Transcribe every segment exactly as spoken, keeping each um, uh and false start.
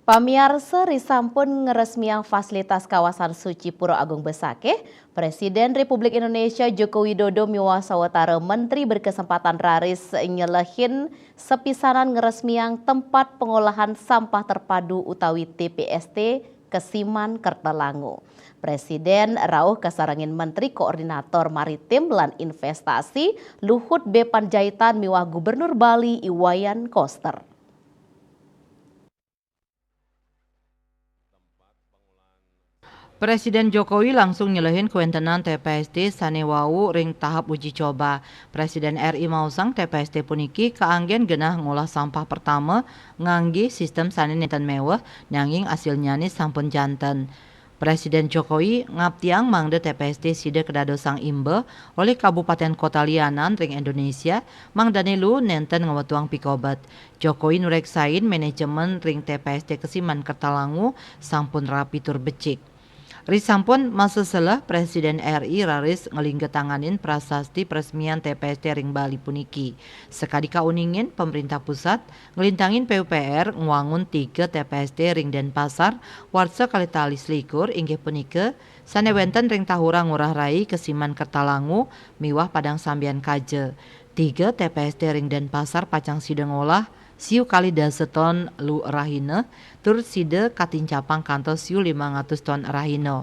Pamiarsa, risampun ngresmiang fasilitas kawasan suci Pura Agung Besakih, Presiden Republik Indonesia Joko Widodo miwah sawetara menteri berkesempatan raris nyelehin sepisanan ngresmiang tempat pengolahan sampah terpadu utawi T P S T Kesiman Kertalangu. Presiden rauh kasarengin Menteri Koordinator Maritim lan Investasi Luhut B Panjaitan miwah Gubernur Bali I Wayan Koster. Presiden Jokowi langsung nyelehin kawentenan T P S T sane wau ring tahap uji coba. Presiden R I maosang T P S T puniki kaanggen genah ngolah sampah pertama ngangge sistem sane nenten meweh, nanging asilnyane sampun janten. Presiden Jokowi ngaptiang mangda T P S T sida kadadosang imba olih kabupaten kota lianan ring Indonesia, mangdane lu nenten ngwetuang pikobet. Jokowi nureksain manajemen ring T P S T Kesiman Kertalangu sampun rapi tur becik. Risampun maseseleh, Presiden R I raris nglingga tanganin prasasti peresmian T P S T ring Bali puniki. Sakadi kauningin, pemerintah pusat nglintangin P U P R ngwangun tiga T P S T ring Denpasar, warsa kalih tali selikur, inggih punika sane wenten ring Tahura Ngurah Rai, Kesiman Kertalangu, miwah Padang Sambian Kaja. Tiga T P S T ring Denpasar pacang sida ngolah siu kalih dasa ton lu rahina, tur sida katincapang kantos siu limang atus ton rahina.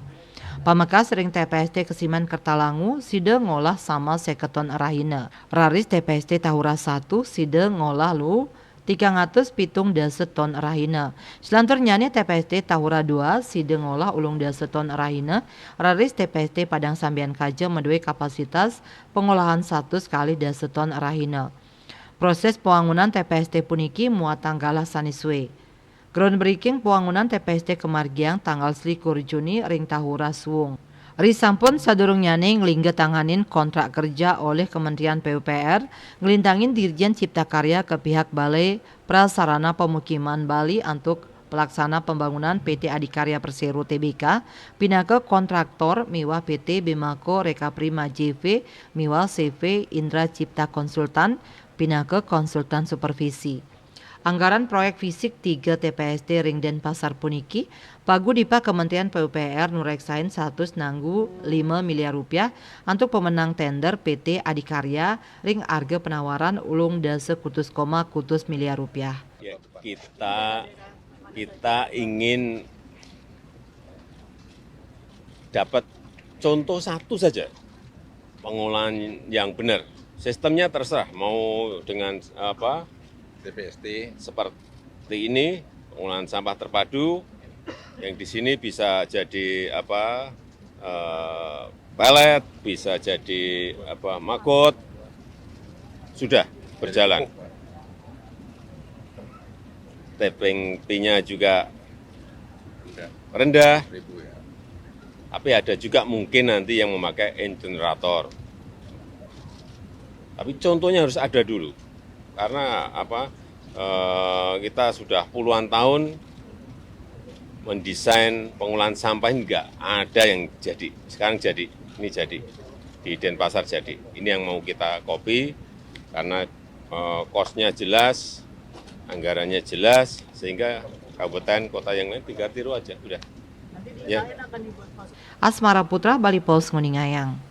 Pamekas ring T P S T Kesiman Kertalangu, sida ngolah sama seket ton rahina. Raris T P S T Tahura satu, sida ngolah lu tigang atus pitung dasa ton rahina. Selanturnyane T P S T Tahura dua, sida ngolah ulung dasa ton rahina. Raris T P S T Padang Sambian Kaja madue kapasitas pengolahan satus kalih dasa ton rahina. Proses pawangunan T P S T puniki muatang galah sane sue. Groundbreaking pawangunan T P S T kamargiang tanggal selikur Juni ring Tahura suung. Risampun sadurungnyane nglingga tanganin kontrak kerja olih Kementerian P U P R, nglintangin Dirjen Cipta Karya ke pihak Balai Prasarana Pemukiman Bali antuk pelaksana pembangunan P T Adikarya Persero T B K, pinaka kontraktor miwah P T Bimako Reka Prima J V miwah C V Indra Cipta Konsultan, pinaka konsultan supervisi. Anggaran proyek fisik tiga T P S T ring Denpasar puniki, pagu dipa Kementerian P U P R nureksain satus nanggu lima miliar rupiah antuk pemenang tender P T Adikarya ring arga penawaran ulung dasa kutus koma kutus miliar rupiah. Ya, kita, kita ingin dapat contoh satu saja, pengolahan yang benar. Sistemnya terserah, mau dengan apa, T P S T seperti ini, pengolahan sampah terpadu, yang di sini bisa jadi apa, eh, pelet, bisa jadi apa, maggot, sudah berjalan. Tapping fee-nya juga rendah. Tapi ada juga mungkin nanti yang memakai incinerator. Tapi contohnya harus ada dulu. Karena apa? Eh, kita sudah puluhan tahun mendesain pengolahan sampah, ini nggak ada yang jadi. Sekarang jadi, ini jadi. Di Denpasar jadi. Ini yang mau kita copy karena eh, cost-nya jelas, anggarannya jelas, sehingga kabupaten kota yang lain tinggal tiru aja, udah. Ya. Asmara Putra, Bali Post, nguningayang.